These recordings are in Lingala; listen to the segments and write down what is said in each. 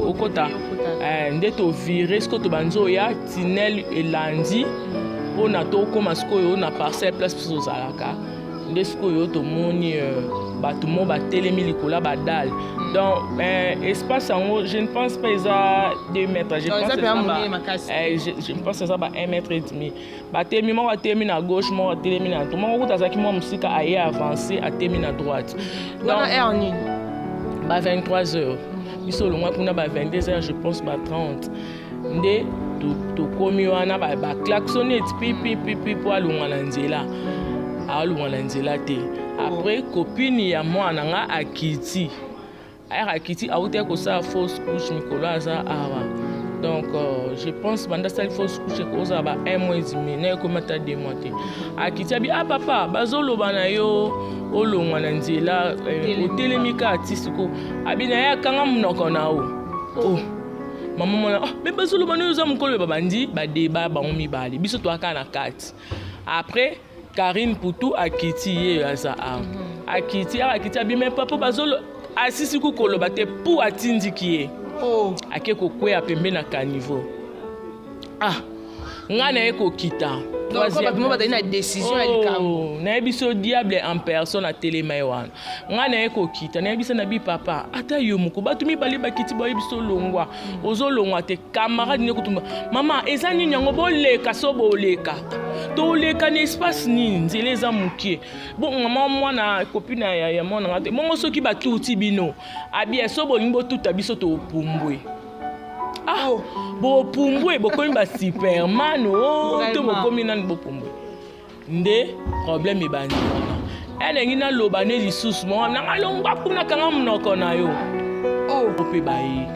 Okota nde tovire sikoyo, tobandi oya tunnel elandi mpona tokóma sikoyo na parcelle place biso tozalaka. Nde sikoyo tomoni bato mo batelemi likolo ya badalles. Donc espace yango, je ne pense pas eza 2 mètres, je pense eza ba, je pense eza ba 1 mètre et demi. Batelemi, moko atelemi na gauche, moko atelemi na to, moko kuta azalaki mwa mosika, aye avance, atelemi na droite. Donc heure nini? Ba 23 heures. Biso olongwa kuna ba 22 heures, je pense ba 30. Nde tokomi wana, baklaxonne eti pipipipi mpo alongwa na nzela, alongwa na nzela te. Après, copine ya mwana nga akiti, ayaka, akiti, awutaki kosala fausse couche mikolo aza awa. Donc je pense banda asali fausse couche ekozala ba 1 mois et demi na ekomi ata 2 mois te. Akiti, abi: "Ah papa, bazoloba na yo olongwa na nzela, otelemi kaka ti siko." Abi na ye: "Akanga monoko na yo." Oh, mama mwana, oh, mais bazoloba na yo, oza mokolo. Babandi badeba bango mibale, biso toyaka na kati. Après, Karine Putu akiti, ye aza awa, akiti awa, akiti, abi: "Mais papa, bazolo." Asisi ku koloba te, pu atindiki ye. Oh. Ake kokweya pembe na caniveau. Ah, ngai naye kokita. Bato mo bazali na décision ya likambo. Oh, nayebi so diable en personne atelema ye wana. Ngai naye kokita, nayebisa na bi: "Papa, ata yo moko, bato mibale bakiti, bayebi so longwa, ozolongwa te." Camarade ne kutumba: "Mama, eza nini yango? Boleka so boleka, toleka na espace nini? Nzela eza mokie." Bon, mama mwana, copine ya mwana nga te bongo, soki batuti bino, abia so bolingi botuta biso, topumbwe. Ah, Oh. bopumbwe, bokomi basuperman o to bokomi nani? Bopumbwe. Nde problème ebandi wana. Elengi naloba ne lisusu: "Mama nanga, longwa kuna, kanga monoko na yo." Oh. Mpe baye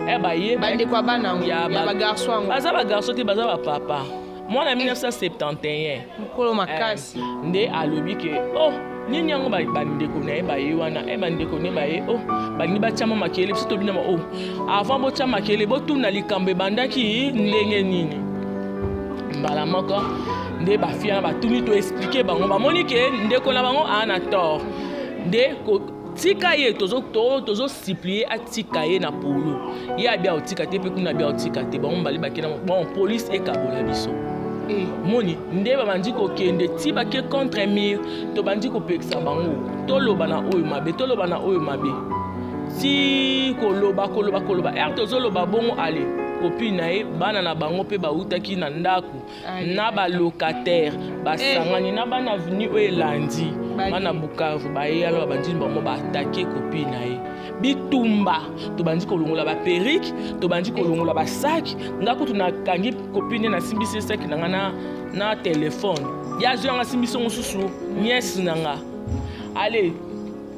e baye. Bandeko ya bana yango? Ya ya bagarçon yango? Baza bagarçon te, baza bapapa. Mwana 1971. Mokolo makasi. Nde alobi ke: "Oh, nini yango?" Bandeko na ye baye wana, e bandeko ne baye, oh, balingi batiama makele. Biso tobinama: "Oh, avant botya makele, botuna likambo ebandaki ndenge nini." Mbala moko nde bafille wana batuni, toexpliquer bango, bamoni ke ndeko na bango aa na tort. Nde tika ye, tozosupplier atika ye na polo. Ye abi aotika te, mpe kuna abi aotika te. Bango mibale bakenda. Bon, police ekabola biso. Moni nde babandi kokende ti bake contre mur. Tobandi kopekisa bango, toloba na oyo mabe, toloba na oyo mabe, ti koloba, koloba, koloba. Ere tozoloba bongo, ale copine na ye, bana na bango mpe bautaki na ndako na balocataire, basangani na bana avenue oyo elandi, bana Bukavu, baye ala, babandi bango baattaquer copine na ye. Bitumba, tobandi kolongola baperruque, tobandi kolongola basac. Nga kutu nakangi copine, nasimbisi sac na nga na telefone. Ye azwi yanga, asimbisi mosusu, nièce na nga. Ale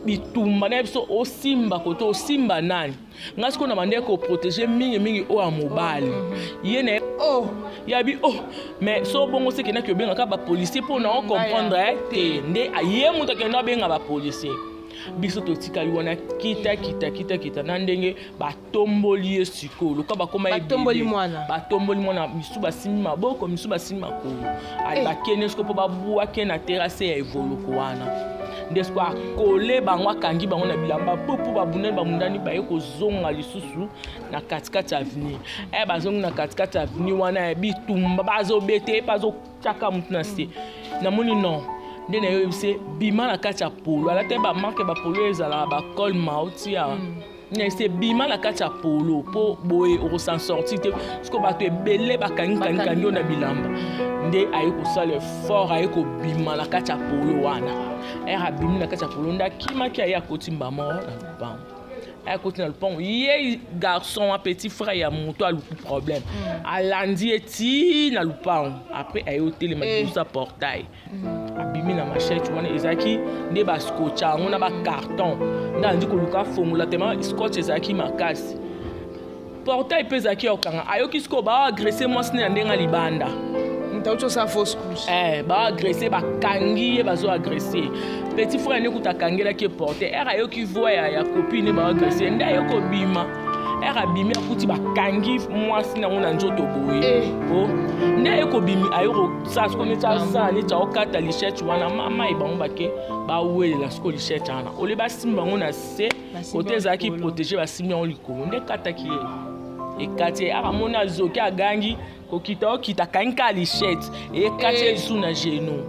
bitumba na biso, osimba kote, osimba nani. Nga sikoyo na bande koprotéger mingimingi oyo ya mobali ye na ye. Oh. Yabi: "Oh, mais so bongo sekendaki obengaka bapolicier mpo na ocomprendre te." Nde ye moto akende abenga bapolicier, biso totikali wana, kita kita kita kita na ndenge batomboli ye. Sikoyo loka bakoma Batomboli mwana. Batomboli mwana, misu basimbi maboko, misu basimbi makolo. Bakende sikoyo mpo babwake na terrasse ya Evoloko wana. Nde sikoyo akole bango, akangi bango na bilamba pupu, babundani, babundani, baye kozonga lisusu na katikati ya avenue. E bazongi na katikati ya avenue wana ya bitumba, bazobete ye mpe azotiaka motu na se. Namoni non, nde na yo yebise: "Bima na kati ya polo." Alata bamarque bapolo ezalaka bacol mauti ya ese. "Bima na kati ya polo mpo boye okos'en sortir te." Siko bato ebele bakangi kangi kangi oyo na bilamba. Nde aye kosala effort, aye kobima na kati ya polo wana. Ere abimi na kati ya polo, nde akimaki, aye akoti mbama na lopango. Aye akoti na lopango, ye garçon wa petit frère ya moto aluku problème, alandi ye ti na lopango. Après aye otelema liboso ya portail, abimi na machette wana, ezalaki nde bascotch yango na bacarton. Nde andi koluka afongola tema, scotch ezalaki makasi, portail mpe ezalaki ya kokanga. Ayoki sikoyo baagresser mwasi ne na ndenge ya libanda. Moto auti osala fausse couche. Eh, baagresser, bakangi ye, bazoagresser petit frère. Nde kuta akangelaki ye porte. Ere ayoki voix ya copine, baagresser, nde aye kobima. Ere abimi, akuti bakangi mwasi nango na nzoto boye. O nde aye kobimi, aye kosala sikoyo neti asala neti aokata lichete wana. Mama e bango bake bawelela sikoyo lichete wana, ole basimbi bango na se. Basimbi kote yango ezalaki likolo. Protégé, basimbi yango likolo nde ekataki ye, ekati ye. Akamoni azoki, agangi kokita, okita, akangi kaka lichete, ekati ye lisusu na genou.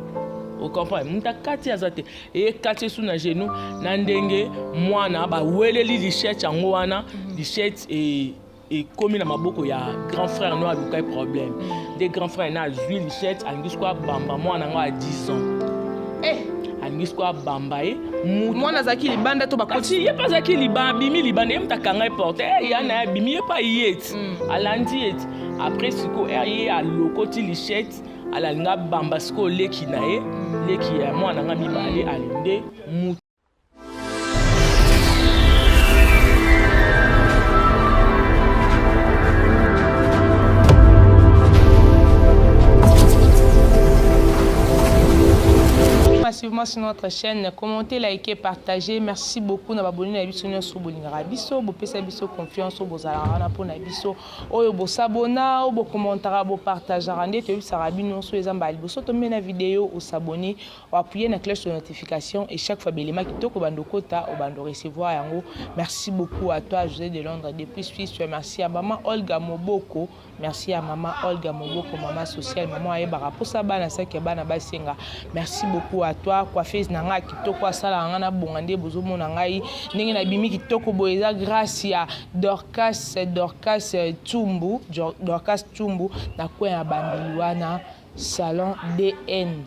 Ocomprendre? Moto akati aza te, ekati esu na genou na ndenge mwana baweleli lichete yango wana. Lichete ekomi na maboko ya grand frère no alukai problème. Nde grand frère na azwi lichete, alingi siko abamba mwana yango ya 10 ans. Alingi siko abamba ye mutu. Mwana azalaki libanda to bakoti? Kasi ye mpe azalaki libanda, abimi libanda, ye moto akanga ye porte. Ya na ye abimi, ye mpe aye ti alandi ye ti. Après sikoyo ye alokoti lichete, alalingi abamba sikoyo leki na ye, leki ya mwana nga mibale. Ale nde mutu. Massivement sur notre chaîne, commentez, likez, partagez. Merci beaucoup na baboni na biso nyonso bolingaka biso, bopesa biso confiance, bozalaka wana mpona biso. Oyo bosabona, oyo bocommentaka, bopartageaka, nde toyebisaka bino nyonso. Eza mbala liboso tombe na video, osabonner, oappuyer na cloche de notification et chaque fois belema kitoko bando kota, obando recevoir yango. Merci beaucoup à toi, José de Londres depuis Suisse. Merci à maman Olga Moboko, merci à maman Olga Moboko, maman sociale, maman ayebaka mposa bana, saki ya bana basenga. Merci beaucoup à toi, coiffeuse na ngai kitoko, asalaka ngai na bonga. Nde bozomona ngai ndenge nabimi kitoko boye, eza grâce ya Dorcas, Dorcas Tumbu, Dorcas Tumbu na coin ya Bambili wana, salon DN,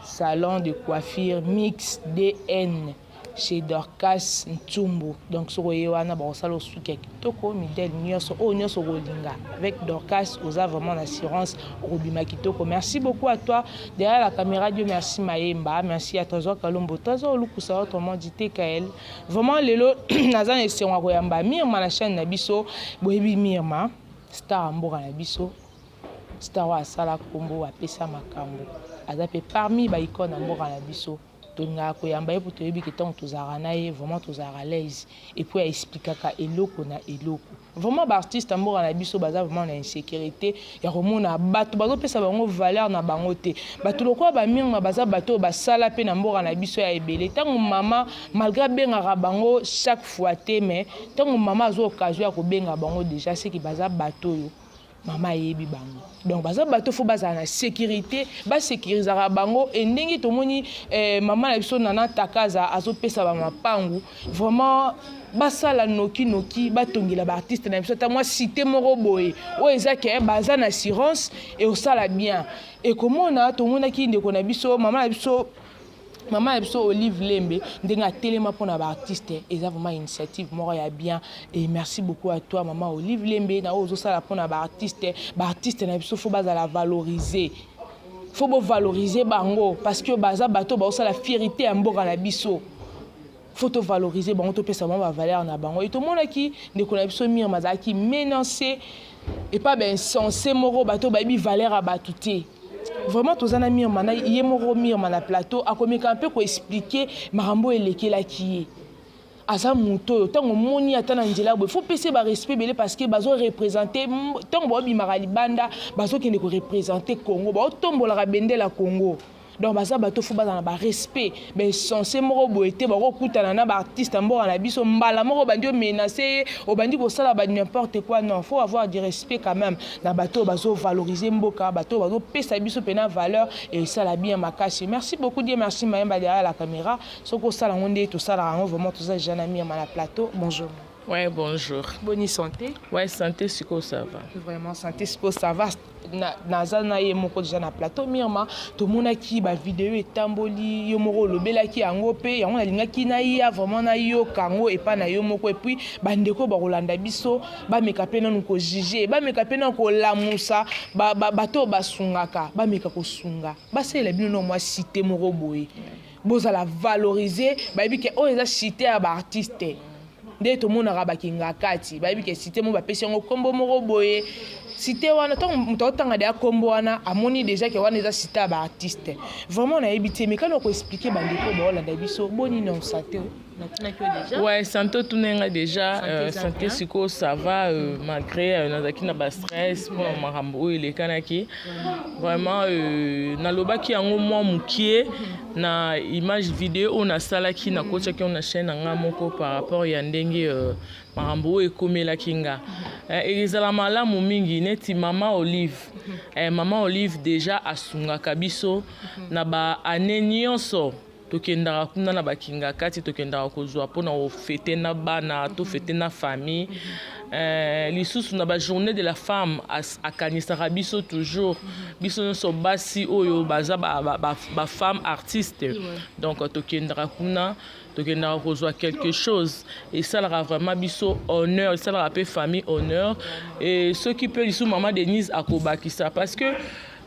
salon de coiffure mix DN chez Dorcas Ntumbu. Donc soki oye wana, bakosala osuki ya kitoko, modèle nyonso oyo nyonso okolinga. Avec Dorcas, oza vraiment na assurance, okobima kitoko. Merci beaucoup à toi derrière la caméra, Dieu merci Mayemba. Merci à Trésor Kalombo, Trésor Olukusa, autrement dit TKL. Vraiment lelo naza na esengo ya koyamba Mirma na chaîne na biso. Boyebi Mirma, star ya mboka na biso, star oyo asala nkombo, apesa makambo, aza mpe parmi baicône ya mboka na biso. Tolingaka koyamba ye mpo toyebi ke ntango tozalaka na ye, vraiment tozalaka à l'aise et puis aexplikaka eloko na eloko. Vraiment baartiste ya mboka na biso baza vraiment na insécurité ya komona bato bazopesa bango valeur na bango te. Bato lokola bamirma baza bato oyo basala mpe na mboka na biso ya ebele. Ntango mama, malgré abengaka bango chaque fois te, mais ntango mama azwa occasion ya kobenga bango, déjà seki baza bato oyo mama ayebi bango. Donc baza bato, faut bazala na sécurité, basécurisaka bango. E ndenge tomoni mama na biso Nana Takaza azopesa bamapangu, vraiment basala nokinoki, batongela baartiste na biso ata mwa cité moko boye oyo eza ke baza na assurance, eosala bien. Ekomona tomonaki ndeko na biso, mama na biso, mama na biso Olive Lembe, ndenge atelema mpona baartiste, eza vraiment initiative moko ya bien. Et merci beaucoup à toi, mama Olive Lembe, na oyo ozosala mpona baartiste. Baartiste na biso faut bazala valoriser, faut bovaloriser bango parce que baza bato baosala fierté ya mboka na biso. Faut tovaloriser bango, topesa bango bavaleur na bango. E tomonaki ndeko na biso Mirma azalaki menacé epa bainsensé moko, bato bayebi valeur ya bato te. Vraiment toza na Mirma na ye moko. Mirma na plateau akomeka mpe koexpliquer makambo oyo elekelaki ye. Aza moto oyo ntango omoni ata na nzela boye, faut pesa barespect ebele parce que bazoreprésente. Ntango baobimaka libanda, bazokende koreprésente Congo, baotombolaka bendela ya Congo. Donc baza bato, faut bazala na barespect. Bainsensé moko boye te bakokutana na baartiste ya mboka na biso, mbala moko obandi omenacer ye, obandi kosala ba n'importe quoi. Non, faut avoir du respect quand même na bato oyo bazovaloriser mboka, bato oyo bazopesa biso mpena valeur, esala bien makasi. Merci beaucoup, Dieu merci Mayemba derrière la caméra. Soki osala yango nde tosalaka yango. Vraiment toza déjà na Mirma na plateau. Bonjour. Ouais, bonjour. Boni santé? Ouais, santé sikoyo ça va. Vraiment santé sikoyo ça va. Naza na ye moko déjà na plateau. Mirma, tomonaki bavideo etamboli, yo moko olobelaki yango mpe yango nalingaki naya vraiment nayoka yango epai na yo moko. Et puis bandeko bakolanda biso, bameka mpe nanu kojuger, bameka mpe nanu kolamusa bato oyo basungaka, bameka kosunga, basalela bino no mwa cité moko boye, bozala valoriser. Bayebi ke oyo eza cité ya baartiste. Nde tomonaka bakinga kati, bayebi ke cité moko bapesi yango nkombo moko boye. Cité wana, ntango moto aotanga deya nkombo wana, amoni déjà ke wana eza cité ya baartiste. Vraiment nayebi te, mekani koexpliquer bandeko baolanda biso. Boni na santé? Natunaki yo déjà. Ouais, santé otuna nga déjà. Santé eza santé bien. Sikoyo ça va, malgré nazalaki na bastress mpona makambo oyo elekanaki. Vraiment, nalobaki yango mwa mokie na image video oyo nasalaki, nakotiaki yango na chaîne na nga moko par rapport ya ndenge makambo oyo ekomelaki nga. Ezala malamu mingi neti Mama Olive. Mama Olive déjà asungaka biso na baane nyonso. Tokendaka kuna na bakinga kati, tokendaka kozwa mpona kofêter na bana, tofêter na famille. Lisusu na bajournée de la femme, akanisaka biso toujours, biso nyonso basi oyo baza bafemme ba artiste. Donc tokendaka kuna, tokendaka kozwa quelque chose. Esalaka vraiment biso honneur, esalaka mpe famille honneur. E soki mpe lisusu Mama Denise akobakisa, parce que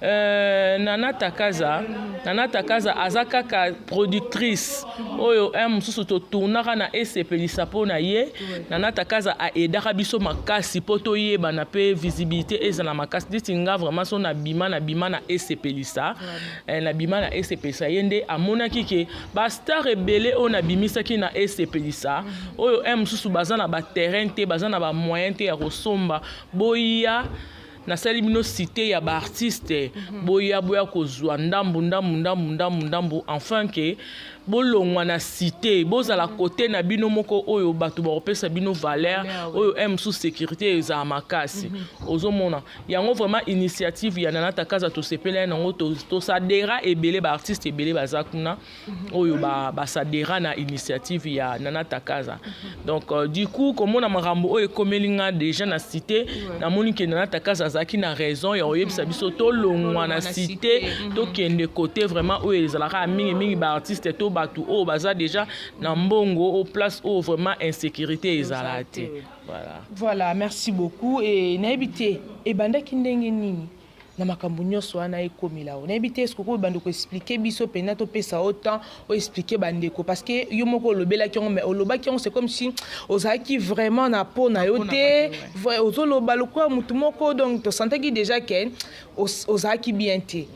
Nana Takaza, Nana Takaza aza kaka productrice oyo un mosusu totournaka na esepelisa mpo na ye. Nana Takaza aaidaka biso makasi mpo toyebana mpe visibilité ezala makasi. Neti nga vraiment, so nabima na esepelisa, nabima na esepelisa, ye nde amonaki ke bastar ebele oyo nabimisaki na esepelisa, oyo un mosusu baza na baterrain te, baza na bamoyen te ya kosomba, boya, nasali bino cité ya baartiste, boya, boya kozwa ndambu ndambu ndambu ndambu ndambu, enfin ke bolongwa na cité, bozala kote na bino moko oyo bato bakopesa bino valeur, oyo m mosusu sécurité ezala makasi. Ozomona yango vraiment, initiative ya Nana Takaza, tosepela ye nango, toadhéra ebele, baartiste ebele baza kuna oyo baadhéra na initiative ya Nana Takaza. Donc du coup, komona makambo oyo ekomeli nga déjà na cité, namoni ke Nana Takaza azalaki na raison ya koyebisa biso tolongwa na cité, tokende côté vraiment oyo ezalaka mingimingi baartiste to bato oyo baza déjà na mbongo, o place oyo vraiment insécurité ezala te. Voilà. Voilà, merci beaucoup. E nayebi te ebandaki ndenge nini na makambo nyonso wana ekomela o. Nayebi te eske okoki bandeko expliquer biso mpenza, topesa o temps oexpliquer bandeko, parce que yo moko olobelaki yango, mais olobaki yango, c'est comme si ozalaki vraiment na po na yo te, ozoloba lokola motu moko. Donc tosentaki déjà ke ozalaki bien te.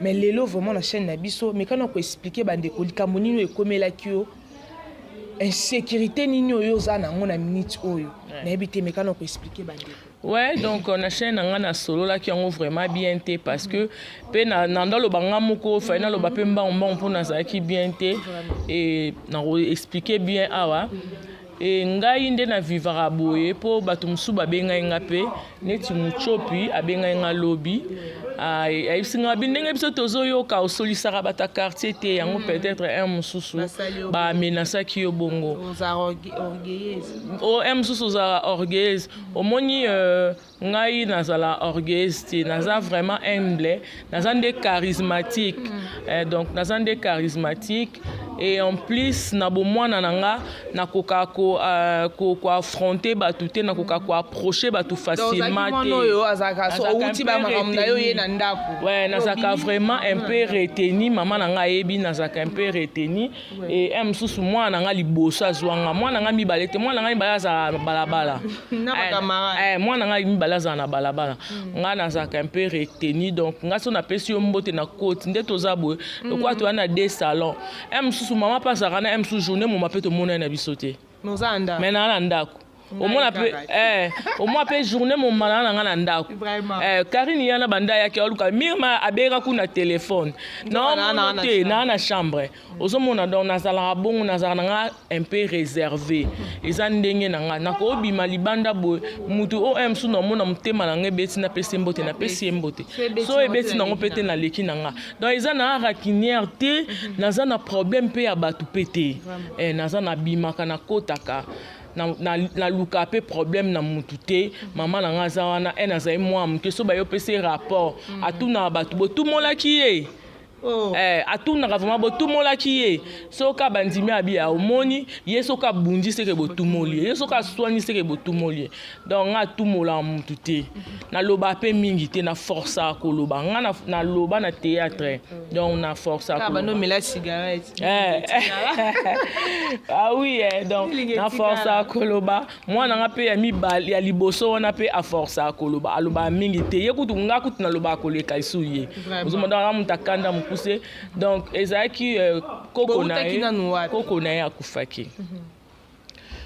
Mais lelo vraiment na chaîne na biso, mekana koexpliquer bandeko likambo nini oyo ekomelaki yo, insécurité nini oyo oza nango na minute oyo. Nayebi te, mekana koexpliquer bandeko. Ouais, donc na chaîne na nga nasololaki yango vraiment bien te, parce que mpe na ndaloba nga moko fai naloba mpe mbango mbango mpo nazalaki bien te. E nakoexpliquer bien awa. E ngai nde navivaka boye mpo bato mosusu babengai nga mpe, neti Mutiopi abengai nga lobi, ayebisi nga bi ndenge biso tozoyoka osolisaka bato ya quartier te. Yango peut-être un mosusu bamenaçaki yo bongo, un mosusu ozalaka orgueilleuse. Omoni, ngai nazala orgueilleuse te, naza vraiment humble, naza nde charismatique. Donc naza nde charismatique et en plus na bomwana na nga nakoka koaffronter bato te, nakoka koapprocher bato facilement te. Oyo azalaka outi bamakambo na yo ye na ndako. Ouais, nazalaka vraiment un peu retenu. Mama na nga ayebi, nazalaka un peu retenu. Et un mosusu mwana na nga liboso azwanga, mwana na nga mibale te, mwana na nga mibale azala na balabala, mwana na nga mibale azala na balabala. Nga nazalaka un peu retenu. Donc nga so napesi yo mbote na koti nde toza boye, lokola toya na deux salon, un mosusu mama mpe azalaka na un mosusu journée moma mpe tomona ye na biso te, mais naa na ndako. Omona mpe, omona mpe journée momala na nga na ndako. Karine yana banda ayaki aluka Mirma, abengaka kuna telefone naomona te, naa na chambre. Ozomona, donc nazalaka bongo, nazalaka na nga un peu réservé. Eza ndenge na nga nakobima libanda boye, mutu oyo un mosusu naomona motema na nga ebeti, napesi ye mbote, napesi ye mbote. So ebeti nango mpe te, naleki na nga. Donc eza na rancunière te, naza na problème mpe ya bato mpe te. Naza nabimaka, nakotaka, naluka mpe problème na mutu te. Mama na nga aza wana, e nazali mwana moke, so baye opesa ye rapport, atunaka bato botumolaki ye. Atunaka vraiment botumolaki ye. Soki bandimi abi ya omoni ye, soki abundi seke botumoli ye, ye soki aswani seke botumoli ye. Donc nga atumolaka mutu te, naloba mpe mingi te, na forçaka koloba. Nga naloba na théâtre, donc na forçaka. Ah oui, donc na forçaka koloba. Mwana nga mpe ya mibale, ya liboso wana mpe aforçaka koloba, alobaka mingi te. Ye kutu, nga kutu nalobaka koleka esu ye. Ozomona, nga moto akanda mokuse. mokuse. Donc ezalaki koko na Boutaki ye. Nanu wapi? Koko na ye akufaki,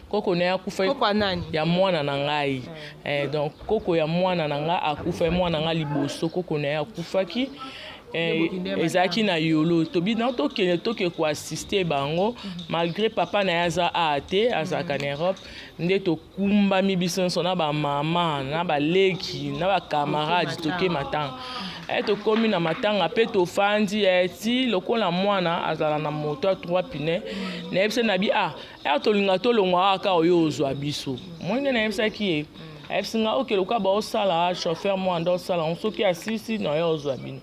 koko na ye akufaki. Koko nani? Ya mwana na ngai. Donc koko ya mwana na ngai akufa, mwana na ngai liboso, koko na ye akufaki. Bokende Ezalaki na Yolo. Tobi na tokende, toke koassister bango, malgré papa na ye aza aa te, azalaka na Europe. Nde tokumbami biso nyonso na bamama, na baleki, na bacamarade, toke matanga. Tokómi na matanga mpe tofandi ti lokola mwana azala na moto ya trois pneus. Nayebisa na bi ah ere tolinga tolongwa kaka oyo ozwa biso. Moi nde nayebisaki ye, ayebisi nga oke lokola baosala chauffeur mwana nde osala yango, soki asisi na yo ozwa bino.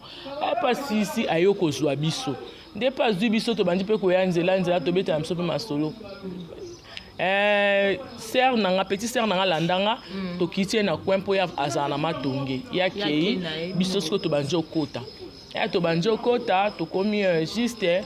Epa sisi aye kozwa biso, nde mpe azwi biso, tobandi mpe koya nzela nzela, tobetela biso mpe masolo. Sœur na nga, petit sœur na nga alanda nga, tokiti ye na coin mpo ye azala na matonge ye akei. Na ye. Biso sikoyo tobandi okota ya, tobandi okota, tokomi juste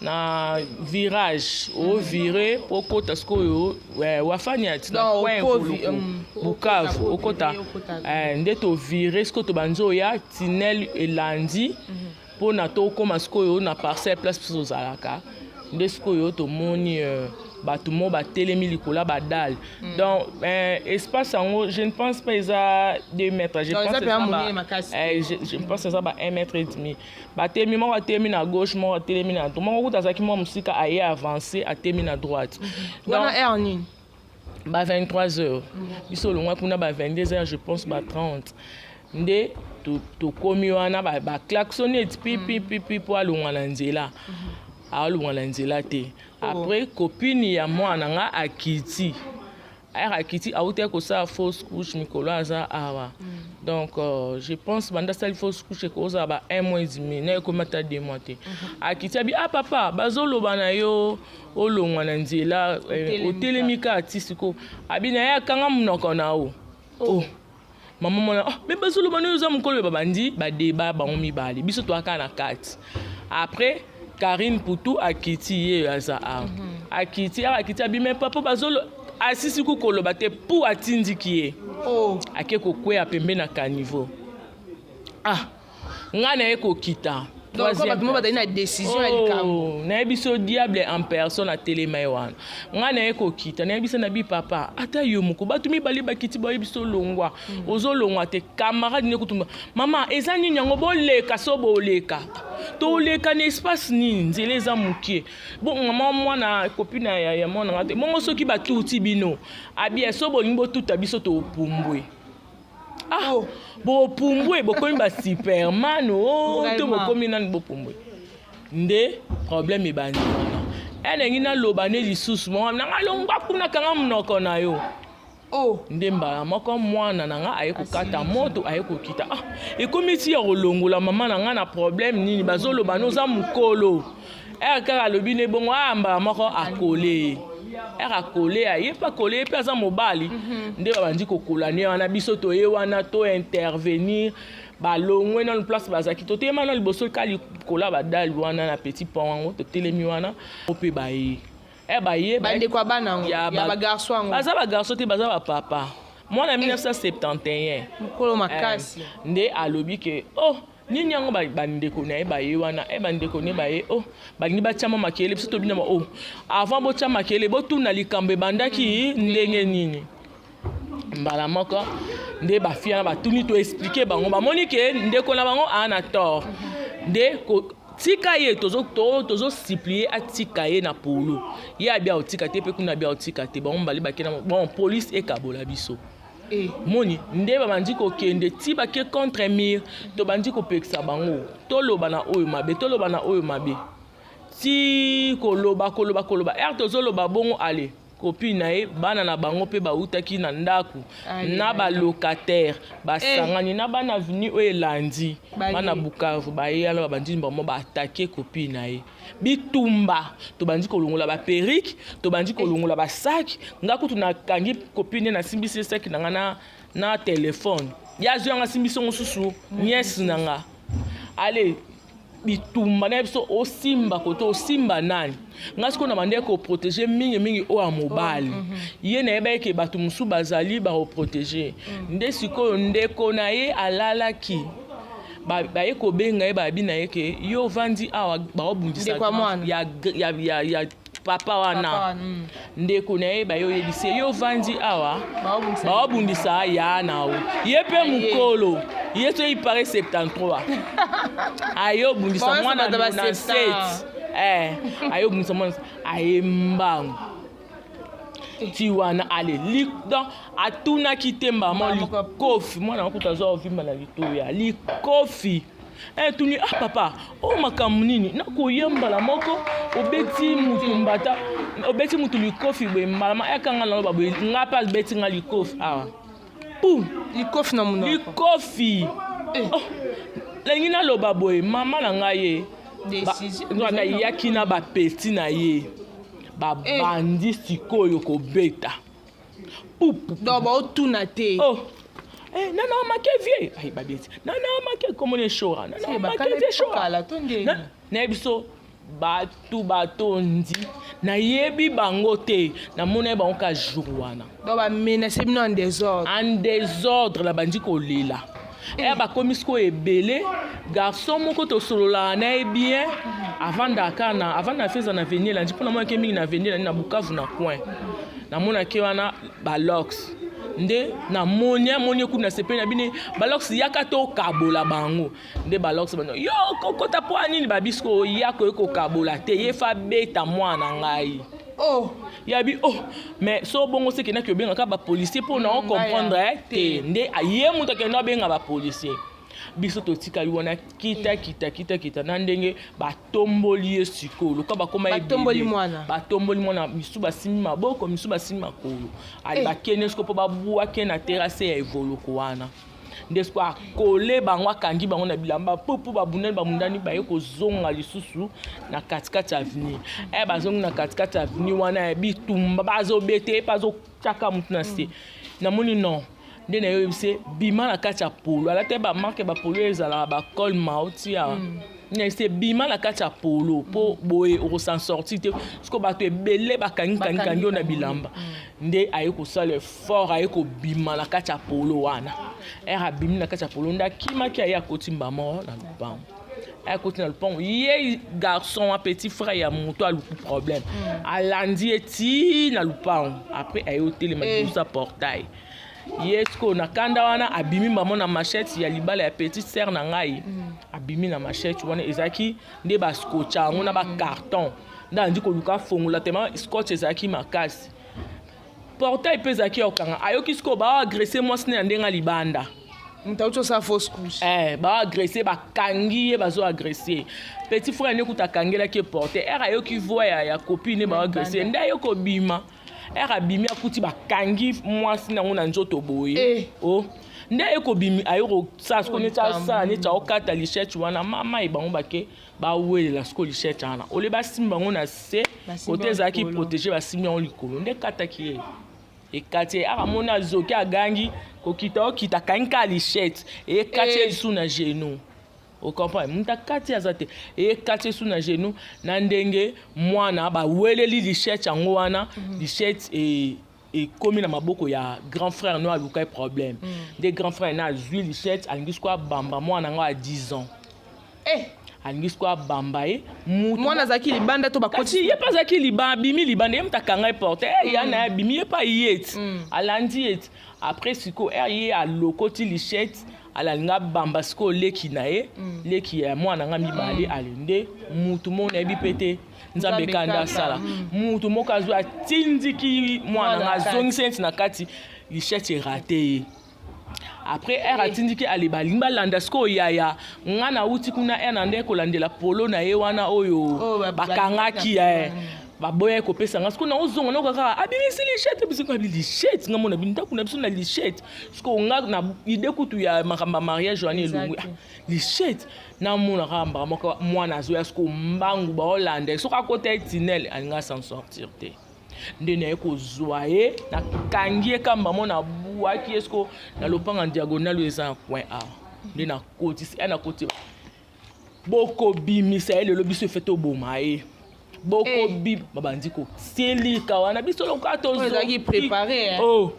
na virage, ovire mpo okota sikoyo wafani ati na Donc, coin Voluku, Bukavu okota, okota. Okota. Nde tovire sikoyo, tobandi oya tunnel elandi mpona tokóma sikoyo na parcelle place biso tozalaka. Nde sikoyo tomoni bato mo batelemi likolo ya badalles. Donc espace yango, je ne pense pas eza 2 mètres, je Donc, pense eza mpenza eza monene makasi. Je pense eza ba 1 mètre et demi. Batelemi, moko atelemi na gauche, moko atelemi na droite, moko kuta azalaki mwa mosika, aye avance, atelemi na droite. Donc, Wana heure nini? Ba 23 heures. Biso olongwa kuna ba 22 heures, je pense ba 30. Nde tokomi wana, baklaxonne eti pi pi pi pi mpo alongwa na nzela, alongwa na nzela te. Après copine ya mwana nga akiti, ayaka akiti, awutaki kosala fausse couche mikolo aza awa. Donc je pense banda asali fausse couche ekozala ba 1 mois et demi na ekomi ata 2 mois te. Akiti, abi: "Ah papa, bazoloba na yo olongwa na nzela." Otelemi. Otelemi kaka ti sikoyo. Abi na ye: "Akanga monoko na o." Oh, mama mwana, oh, me bazoloba na yo, oza mokolo. Babandi badeba bango mibale, biso toyaka na kati. Après Karine Putu akiti, ye aza awa, akiti awa, akiti, abi: "Me papa, bazolo." Asisi ku koloba te, pu atindiki ye. Ake kokweya pembe na caniveau. Ah, ngai naye kokita. Donc Troisième. bato mo bazali na décision ya likambo. Oh, nayebi so diable en personne atelema ye wana. Ngai naye kokita, nayebi na bi: "Papa, ata yo moko, bato mibale bakiti, bayebi so longwa, ozolongwa te." Camarade ne kutumba: "Mama, eza nini yango? Boleka so boleka, toleka na espace nini? Nzela eza mokie." Bon, mama mwana copine ya mwana nga te bongo, soki batuti bino, abia so bolingi botuta biso, topumbwe. Ah, Oh. bopumbwe, bokomi basuperman o to Vraiment. bokomi nani? Bopumbwe. Nde problème ebandi wana. Elengi naloba ne lisusu: "Mama nanga, longwa kuna, kanga monoko na yo." Nde mbala moko mwana na nga aye kokata moto, aye kokita. Ah, ekomi ti ya kolongola mama na nga na problème nini? Bazoloba no oza mokolo. Ere kaka alobi ne bongo, aya mbala moko akole ye. Ere akole, aye mpe akole ye mpe aza mobali. Nde babandi kokola ne wana. Biso toye wana to intervenir, balongwe nanu place bazalaki. Totelema nanu liboso ka likolo ya badalles wana na petit pont yango, totelemi wana mpe baye e baye. Bandeko ya bana yango? Ya Ya bagarçon yango? Baza bagarçon te, baza bapapa. Mwana 1971. Mokolo makasi. Nde alobi ke oh, nini yango? Bandeko na ye baye wana bandeko ne baye, oh, balingi batia mwa makelele. Biso tobina ba oh, avant botia makelele, botuna likambo ebandaki ndenge nini. Mbala moko nde bafille wana batuni, toexpliquer bango, bamoni ke ndeko na bango aa na tort. Nde tika ye, tozosupplier atika ye na polo. Ye abi aotika te, mpe kuna abi aotika te. Bango mibale bakenda. Bon, police ekabola biso. Moni nde babandi kokende ti bake contre mur. Tobandi kopekisa bango, toloba na oyo mabe, toloba na oyo mabe, ti koloba, koloba, koloba. Ere tozoloba bongo, ale copine na ye, bana na bango mpe bautaki na ndako. Ale, na ale. Balocataire basangani na bana avenue oyo elandi. Baye. Bana Bukavu baye wana, babandi bango baattaquer copine na ye. Bitumba, tobandi kolongola baperruque, tobandi kolongola basac. Nga kutu nakangi copine, nasimbisi ye sac na nga na telefone. Ye azwi yango, asimbisi yango susu nièce na nga. Ale bitumba na biso, osimba kote, osimba nani. Nga sikoyo na bande koprotéger mingimingi oyo ya mobali. Ye nayeba eke bato mosusu bazali bakoprotéger. Nde sikoyo ndeko na ye alalaki. Baye kobenga ye, bayabi na ye ke yo ovandi awa, baobundisa ya, ya, ya, ya papa wana. Ndeko na ye baye oyebisi ye: yo ovandi awa, baobundisa ya na yo. Ye mpe mokolo ye so ipare 73, aye obundisa mwana 97, aye obundisa mwana, aye mbangu ti wana. Ale, donc atunaki te mbama likofi. Mwana wakuta azwa ovimba na litoya likofi. Tuni: ah papa, oyo makambo nini? Nakoya mbala moko, obeti mutu mbata, obeti mutu likofi boye. Mbala ma ayakanga, naloba boye, nga mpe abeti nga likofi awa, pum. Likofi na monoko? Likofi. Oh, nalingi naloba boye, mama na ngai ye nayaki na bapeti na ye, babandi sikoyo kobeta. Pupu. Donc baotuna te? Oh. Eh, nana make vie ai babeti nana make komona eshora, nana make vie shora. Nayebi so bato batondi, nayebi bango te, namoni ye bango ka jour wana. Donc bamenace bino en désordre? En désordre. Na bandi kolela eya, bakomi sikoyo ebele. Garçon moko tosololaka na ye bien, avandaka na avanda na feza na avenue Elandi, mpo namonaki mingi na avenue Elandi na Bukavu na coin. Namonaki wana balox nde namoni, amoni ekutu na sepeli na bino. Balox yaka tokabola bango nde balox bano yo kokota mpo ya nini? Babisiko ya koye kokabola te, ye fa beta mwana ngai. Oh. Yabi oh, mais so bongo se kendaki obengaka bapolicier mpo na ocomprendre te nde ye moto akende abenga bapolicier. Biso totikali wana, kita kita kita kita na ndenge batomboli ye sikoyo lokola bakoma. Batomboli mwana? Batomboli mwana, misu basimbi maboko, misu basimbi makolo. Ali, bakende sikoyo mpo babwake na terrasse ya Evoloko wana. Nde sikoyo akole bango, akangi bango na bilamba pupu, babundani babundani, baye kozonga lisusu na katikati ya avenue. Bazongi na katikati ya avenue wana ya bitumba, bazobete ye mpe azotiaka mutu na se. Namoni non, nde na ye oyebisi bima na kati ya polo, alata bamarque bapolo ezalaka bacol mauti ya nayebisi bima na kati ya polo mpo boye okosan sortir te. Siko bato ebele bakangi kangi kangi yo na bilamba. Nde aye kosala effort, aye kobima na kati ya polo wana. Ere abimi na kati ya polo, nde akimaki, aye akoti mbamo na lupango. Aye akoti na lupango, ye garçon wa petit frère ya moto aluku problème, alandi ye ti na lupango. Après aye otelema liboso ya portail. Ye sikoyo na kanda wana abimi mbamo na machette ya libala ya petite sœur na ngai. Abimi na machette wana, ezalaki nde bascotcha yango na bacarton, nde andi koluka afongola tema scotch ezalaki makasi, portail mpe ezalaki ya kokanga. Ayoki sikoyo baagresser mwasi ne na ndenge ya libanda. Moto auti osala fausse couche. Baagresser, bakangi ye, bazo agresser petit frère ne kuta akangelaki ye porte. Ere ayoki voix ya copine, baagresser, nde aye kobima. Ere abimi, akuti bakangi mwasi nango na nzoto boye. Oh. Nde aye kobimi, aye kosala sikoyo neti asala neti aokata lichette wana. Mama ye bango bake bawelela sikoyo lichette wana, ole basimbi bango na se kote ezalaki protégé, basimbi yango likolo, nde ekataki ye, ekati ye. Aka moni azoki, agangi, kokita okita, akangi kaka lichette, ekati ye lisu na genou. Ocomprendre, moto akati aza te, ekati esu na genou. Na ndenge mwana baweleli lichette yango wana, lichette ekomi na maboko ya grand frère no aluka ye problème. Nde grand frère na azwi lichette, alingi sikoyo abamba mwana yango ya 10 ans. Alingi sikoyo abamba ye. Mwana azalaki libanda to bakoti? Ye mpe azalaki libanda, abimi libanda, ye moto akanga ye porte ya na ye, abimi, ye mpe aye ti alandi ye ti. Après sikoyo ere ye alokoti lichette, alalingi abamba sikoyo leki na ye, leki ya mwana nga mibale. Ale, nde mutu moko nayebi mpe te, Nzambe kanda asala, mutu moko azwi, atindiki mwana nga, azongisi neti na kati, lichette erater ye. Après ere atindiki, ale balingi balanda sikoyo yaya nga nauti kuna, ere na nde kolandela polo na ye wana oyo bakangaki ye, baboya kopesa nga. Sikoyo naozonga, naoka kaka abimisi lichette. Biso abi lichette, nga mona ndako na biso na lichette. Sikoyo nga na idée kutu ya makambo ya mariage wana elongwi. Lichette, namona kaka mbaka moko mwana azoya sikoyo mbangu, baolanda. Soki akota ye tunnel, alinga s'en sortir te. Nde naye kozwa ye, nakangi ye kamba mo, nabwaki ye sikoyo na lopanga diagonale oyo eza na coin awa. Nde nakotisi ye, nakoti, bokobimisa ye lelo, biso efe toboma ye. Bokobi babandi kosilika wana. Biso lokola tozoki, oh,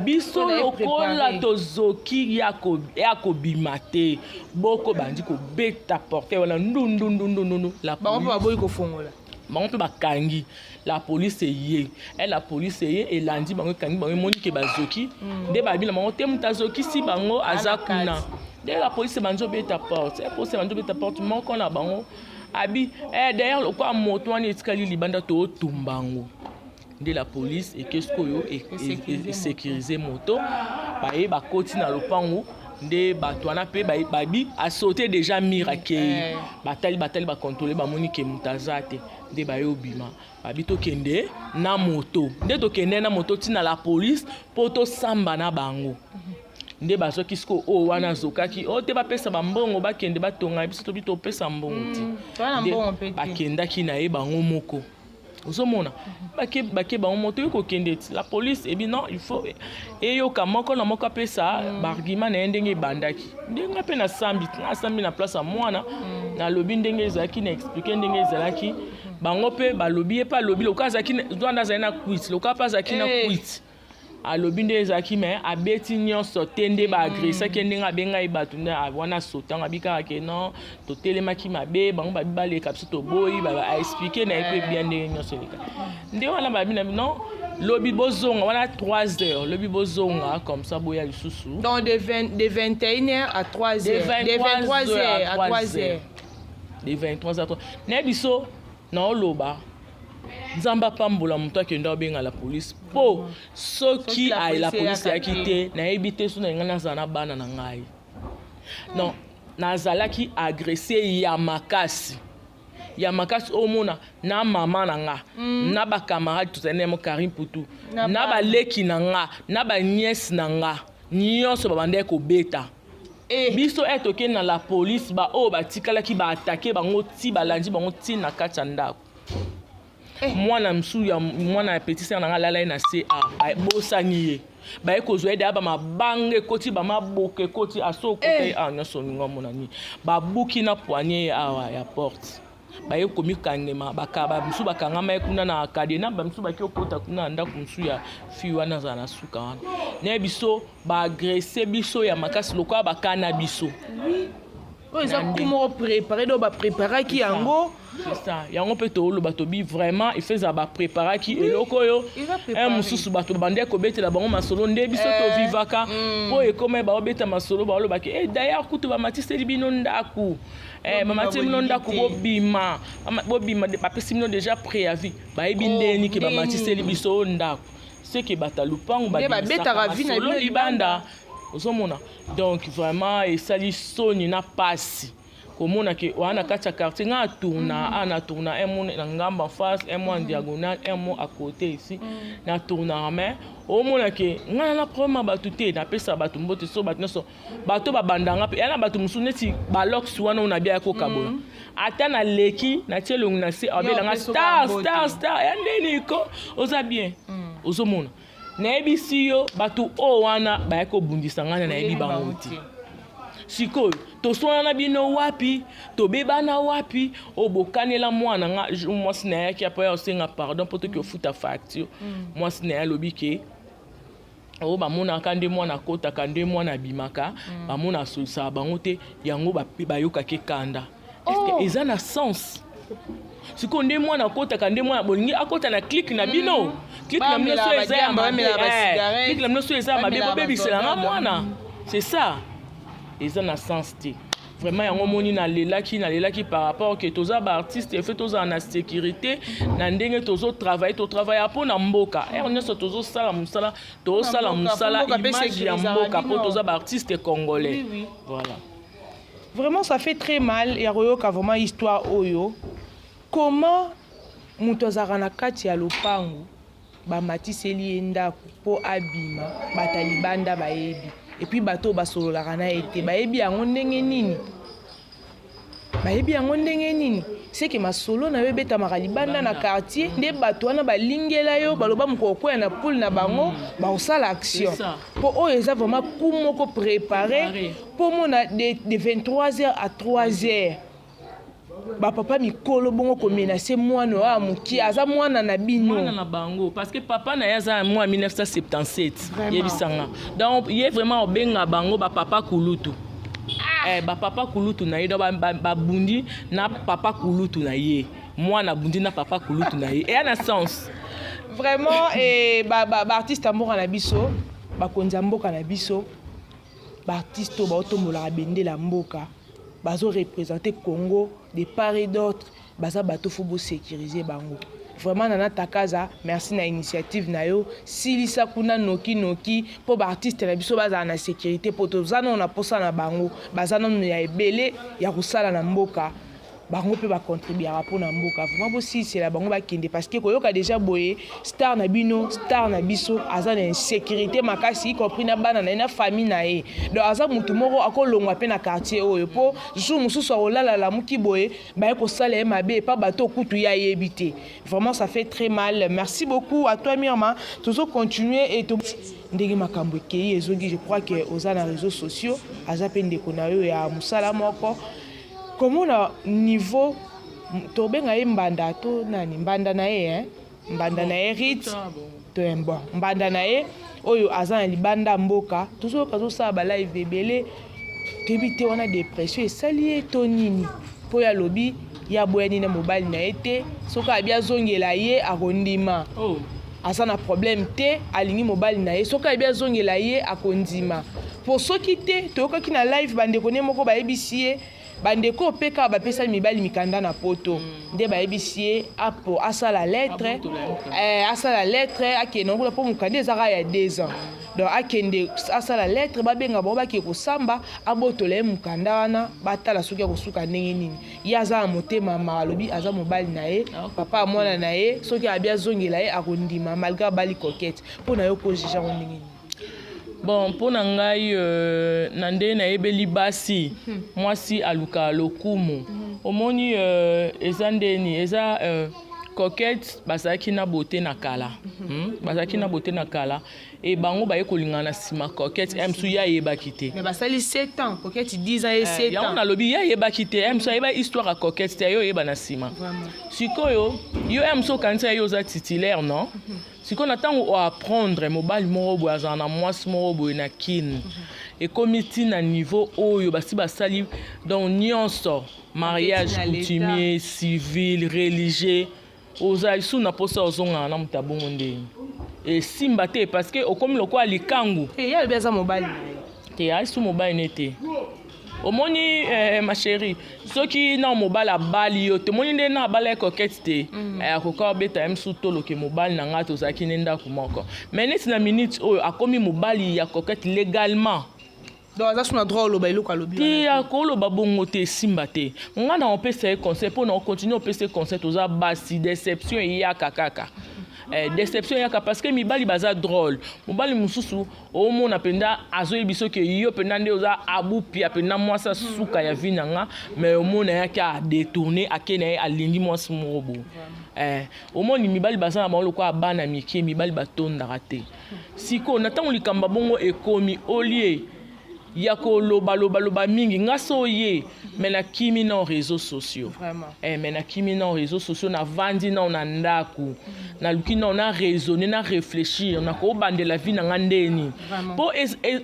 biso lokola tozoki ya kobima te. Boko bandi kobeta porte wana ndundundundundu. Bango mpe baboyi kofongola. Bango mpe bakangi. La police eye e, la police eye, elandi bango, ekangi bango, emoni ke bazoki. Nde babi na bango te, moto azokisi bango aza kuna. Nde la police ebandi obeta porte e, police ebandi obeta porte. Moko na bango abi d'ailleurs lokola moto wana etikali libanda, tootumba yango. Nde la police eke sikoyo esécuriser moto. Baye bakoti na lopango, nde bato wana mpe babi asauter déjà mur, akei. Batali, batali, bacontrôler, bamoni ke moto aza te. Nde baye obima, babi tokende na moto. Nde tokende na moto ntina la police mpo tosamba na bango. Nde bazwaki sikoyo oyo wana azokaki oyo te, bapesa bambongo, bakende batonga. Biso tobi topesa mbongo te. Bakendaki na ye bango moko. Ozomona, bake, bake bango moto oyo kokende ti la police ebi non, il faut eyoka moko na moko apesa baargument na ye ndenge ebandaki. Ndenge mpe nasambi, nasambi na place ya mwana, nalobi ndenge ezalaki, na expliquer ndenge ezalaki. Bango mpe balobi, ye mpe alobi lokola azalaki wana, azali na cuite, lokola mpe azalaki na cuite, alobi nde ezalaki, me abeti nyonso te. Nde baagressaki ndenge abengai bato nde wana asotango, abi kaka ke non, totelemaki mabe, bango babi baleka, biso toboyi. Aexpliquer na ye mpe bien ndenge nyonso eleka. Nde wana babi na non, lobi bozonga wana 3 heures, lobi bozonga comme ça, boya lisusu. Donc de, 20, de 21h à 3 heures. De 23 heures à 3 heures. De 23 à 3. Nayebi biso naoloba, Nzambe apambola moto akende abenga la police, mpo soki la police eyaki te, nayebi te so na ngai nazala na bana na ngai. Non, nazalaki agressé ya makasi, ya makasi. Omona na mama na nga, na bacamarade tozali na ye, Karim Putu, na baleki na nga, na banièce na nga nyonso, babandaki kobeta biso. E tokende na la police, baoyo batikalaki baattaquer bango ti balandi bango ti na kati ya ndako. Mwana mosusu ya mwana ya petit sœur na nga alala ye na se, a bosani ye, baye kozwa ye deya, bamabanga ekoti, bamaboko ekoti, aso okota ye awa nyonso. Olingo amona nini? Babuki na poignée ye awa ya porte, baye komikangema. Bamisusu bakangama ye kuna na cadenas, bamisusu baki okota kuna na ndako mosusu ya fille wana azala na suka wana. Naye biso baagresser biso ya makasi lokola bakana biso. Oyo eza coup moko préparé, donc bapréparaki yango. C'est ça, yango mpe tooloba, tobi vraiment il faut ezala bapréparaki eloko oyo. Un mosusu, bato babandaki kobetela bango masolo nde biso tovivaka, mpo ekoma baobeta masolo, baolobaki e d'ailleurs kutu bamatiseli bino ndako, bamatiseli bino ndako, bobima, bobima, bapesi bino déjà préavis. Bayebi ndeni ke bamatiseli biso ndako, seke bato ya lupango babetaka masolo libanda. Ozomona, donc vraiment esali soni na pasi komona ke wana na kati ya quartier. Nga atourna a na tourna un mot na ngambo en face, un mot en diagonale, un mot à côté ici, na tournaka. Mais omona ke nga na problème ya bato te, napesa bato mbote. So bato nyonso, bato babandanga mpe ya na bato mosusu neti balox wana oyo nabiaya kokabola, ata naleki, natie elongi na se, abelanga star, star, star ya ndeni ko oza bien. Ozomona, nayebisi yo, bato oyo wana bayaki kobundisa ngai na nayebi bango te. Sikoyo toswana na bino wapi? Tobebana wapi? Oyo bokanela mwana nga, mwasi na ye ayaki apo ya kosenga pardon mpo toki ofuta facture. Mwasi na ye alobi ke oyo bamonaka nde mwana akotaka, nde mwana abimaka, bamona asolisaka bango te. Yango bayokaki ekanda. Est-ce eza na sens? Sikoyo nde mwana akotaka, nde mwana bolingi akota na clique na bino, clique na bino so eza ya mabe, clique na bino so eza ya mabe, bobebiselanga mwana, c'est ça, eza na sens te vraiment. Yango omoni, nalelaki, nalelaki par rapport ke toza baartiste, efe tozala na sécurité na ndenge tozotravailler. Totravailler mpo na mboka, heure nyonso tozosala mosala, tozosala mosala image ya mboka, mpo toza baartiste congolais, voilà. Vraiment, ça fait très mal ya koyoka vraiment histoire oyo. Comment moto azalaka na kati ya lopango, bamatiseli ye ndako mpo abima, bato ya libanda bayebi, et puis bato oyo basololaka na ye te bayebi yango ndenge nini? Bayebi yango ndenge nini? Seke masolo na yo ebetamaka libanda na quartier, nde bato wana balingela yo, baloba mokolo kokwea na poule na bango, bakosala action, mpo oyo eza vraiment coup moko préparé, mpo mona de 23 heures à 3 heures. Bapapa mikolo bongo komenacer mwana oyo ya mokie, aza mwana na bino. Mwana na bango, parce que papa na ye aza mwa 1977. Vraiment. Yebisanga, donc ye vraiment obenga bango bapapa kulutu. Bapapa kulutu na ye, donc babundi na papa kulutu na ye, mwana abundi na papa kulutu na ye, eya na sens. Vraiment, e baartiste ya mboka na biso, bakonzi ya mboka na biso, baartiste oyo baotombolaka bendela ya mboka, bazoreprésenter Congo de part et d'autre, baza bato, faut bosécuriser bango vraiment. Nana Takaza, merci na initiative na yo. Silisa kuna nokinoki mpo baartiste na biso bazala na sécurité, mpo toza nano na posa na bango, baza nano ya ebele ya kosala na mboka. Bango mpe bacontribuaka mpona mboka. Vraiment, bosilisela bango bakende, parce que koyoka déjà boye, star na bino, star na biso aza na insécurité makasi, y compris na bana na ye, na famille na ye. Donc aza motu moko akolongwa mpe na quartier oyo, mpo jour mosusu akolala, lamuki boye, baye kosala ye mabe epa bato okutu ye ayebi te. Vraiment, ça fait très mal. Merci beaucoup à toi, Mirma. Tozo continuer et to ndenge makambo ekei ezongi. Je crois que oza na réseaux sociaux, aza mpe ndeko na yo ya mosala moko. Komona niveau tobenga ye mbanda to nani, mbanda na ye, hein? Mbanda na ye Rit to, bon, mbanda na ye oyo aza na libanda mboka, tozoyoka azosala balive ebele. Toyebi te wana dépression esali ye to nini, mpo oyo alobi ye aboyani na mobali na ye te. Soki abi azongela ye, akondima. Oh. Aza na problème te, alingi mobali na ye. Soki ayebi azongela ye, akondima. Po soki te, toyokaki na live bandeko ne moko bayebisi ye, bandeko mpe kaka bapesani mibali mikanda na poto, nde bayebisi ye apo asala lettre. Abotola ye mokanda. Asala lettre, akende kuna, mpo mokanda eza kaka ya 2 ans. Donc akende asala lettre, babenga bango, bakende kosamba, abotola ye mokanda wana, batala soki akosuka ndenge nini. Ye aza na motema mawa, alobi aza mobali na ye, papa ya mwana na ye. Soki abi azongela ye, akondima, malgré abali Coquette. Mpo na yo, kojuger yango ndenge nini? Bon, mpo na ngai, na nde nayebeli basi, mwasi alukaka lokumu. Omoni, eza ndeni eza, Coquette bazalaki na beauté na kala, Bazalaki na beauté na kala e bango baye kolingana na nsima. Coquette mosusu ye ayebaki te. Mais basali 7 ans, Coquette 10 ans, ye 7 Yango ans. Nalobi ye ayebaki te. Mosusu ayeba histoire ya Coquette te, aye oyeba na nsima. Sikoyo yo ya mosusu okanisa ye oza titulaire, non? Sikoyo na ntango oapprendre mobali moko boye azala na mwasi moko boye na Kine, ekomi ntina niveau oyo basi basali donc nyonso, mariage na l'État. coutumier, civil, religieux, ozala lisusu na mposa ozongana na moto abongo ndeni esimba te, parce que okomi lokola likangu. Ye alobi aza mobali na ye. Te, ayi mobali ne te. Omoni, ma chérie, soki na mobali abali yo te, omoni nde na abala ye Coquette te, akoka obeta ye mosusu toloke mobali na ngai, tozalaki nde ndako moko. Mais neti na minute oyo akomi mobali ya Coquette légalement. Donc aza so na droit oloba eloko alobi Te. wana? Akoloba bongo te, esimba te. Ngai na opesa ye conseil, mpo na ocontinuer opesa ye conseil, toza basi, déception eyaka kaka. Déception eyaka parce que mibali baza drôle. Mobali mosusu omona mpenza azoyebi soki yo mpenza nde oza abupia mpenza mwasi asuka ya vie na nga, mais omona yaki adétourner, ake na ye, alingi mwasi moko bo. Omoni, mibali baza na bango lokola bana mike, mibali batondaka te. Sikoyo na ntango likambo bongo ekomi, olie ya kolobalobaloba mingi, nga so oye me nakimi na réseaux sociaux. Mais nakimi na réseaux sociaux, navandi nao na ndako, naluki nao na raisonner, na réfléchir, nakobandela vie na nga ndeni, mpo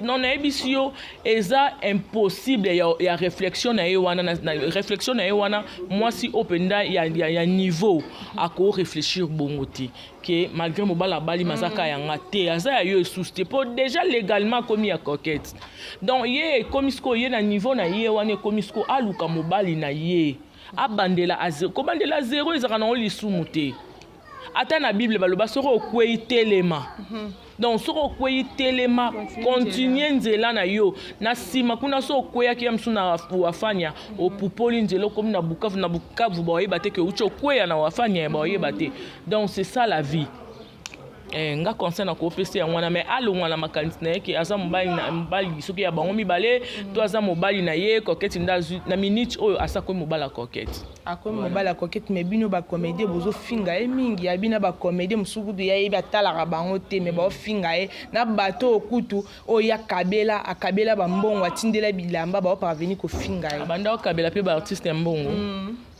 non, nayebisi yo, eza impossible ya réflexion na ye wana, na réflexion na ye wana, mwasi oyo mpenza ya niveau akoréfléchir bongo te ke malgré mobali abali, mazaka yanga te, aza ya yo esusu te, mpo déjà légalement akomi ya Coquette. Donc ye ekomi sikoyo, ye na niveau na ye wana, ekomi sikoyo aluka mobali na ye, abandela a zéro. Kobandela zéro ezalaka nango lisumu te. Ata na Bible baloba soki okwei, telema. Donc soki okwei, telema, continue nzela na yo. Na nsima kuna, so okweyaki ya mosu na Wafania, opupoli nzela, okomi na Bukavu. Na Bukavu baoyeba te ke outi okweya na Wafania, baoyeba te. Donc c'est ça la vie. Nga conseil na kopesa yango wana, mais alongwa na makanisi na ye ke aza mobali na mobali soki ya bango mibale to aza mobali na ye. Coquette nde azwi na minute oyo, asakomi mobali ya Coquette. Akomi mobali ya Coquette, mais bino bacomédien bozofinga ye mingi. Ya bino bacomédien mosusu kutu ya yebi atalaka bango te, mais baofinga ye na bato oyo kutu oyo akabela, akabela bambongo, atindela bilamba, baoparvenir kofinga ye. Abanda okabela mpe baartiste ya mbongo.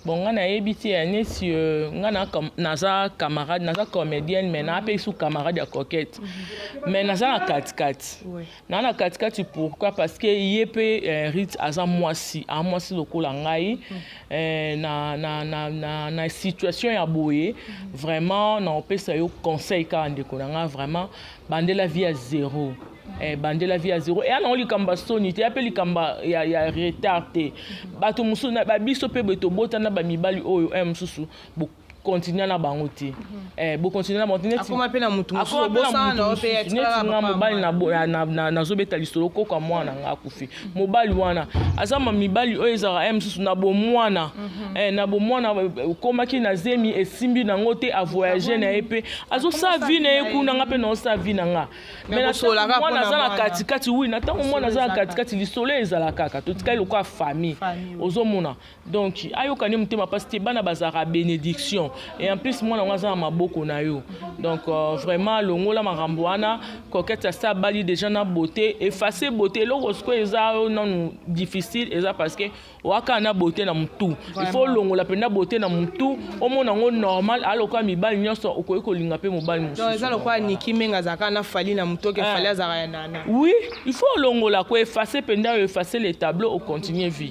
Bon, nga nayebi te ya neti nga naza camarade, naza comédienne, mais naa mpe su camarade ya Coquette, mais naza na katikati. Naa na katikati, pourquoi? Parce que ye mpe Rit aza mwasi, aza mwasi lokola ngai. Na situation ya boye, vraiment naopesa yo conseil kaka, ndeko na nga, vraiment bandela vie ya zéro. Bandela vie ya zéro. Eya nango likambo ya soni te, eya mpe likambo ya retard te. Bato mosusu, babiso mpe boye, tobotana bamibali oyo mosusu bokontinue na bango te. Bokontinue na bango te. Akoma mpe na mutu mosusu, obosana na yo mpe. Neti nga mobali nazobeta lisolo, koka mwana nga akufi. Mobali wana aza ma mibali oyo ezalaka mosusu na bomwana. Na bomwana okomaki na zemi, esimbi nango te, avoyage na ye mpe azosala vie na ye kuna, nga mpe naosala vie na nga. Mais mwana aza na katikati. Oui, na ntango mwana aza na katikati, lisolo ezala kaka totikali lokola famille, ozomona. Donc ayokani motema mpasi te, bana bazalaka bénédiction et en plus mwana yango aza na maboko na yo. Donc vraiment longola makambo wana. Coquette asa abali déjà na beauté, efface beauté. Eloko sikoyo eza oyo nanu difficile eza parce que owaka na beauté na motu. Il faut olongola mpenza beauté na motu, omona yango normal, alokola mibali nyonso, okoki kolinga mpe mobali mosusu. Eza lokola Niki Menga azalaka na Fali na motu, oke Fali azalaka ya nana. Oui, il faut olongola, koefface mpenza, oyo efface le tableau, ocontinue vie.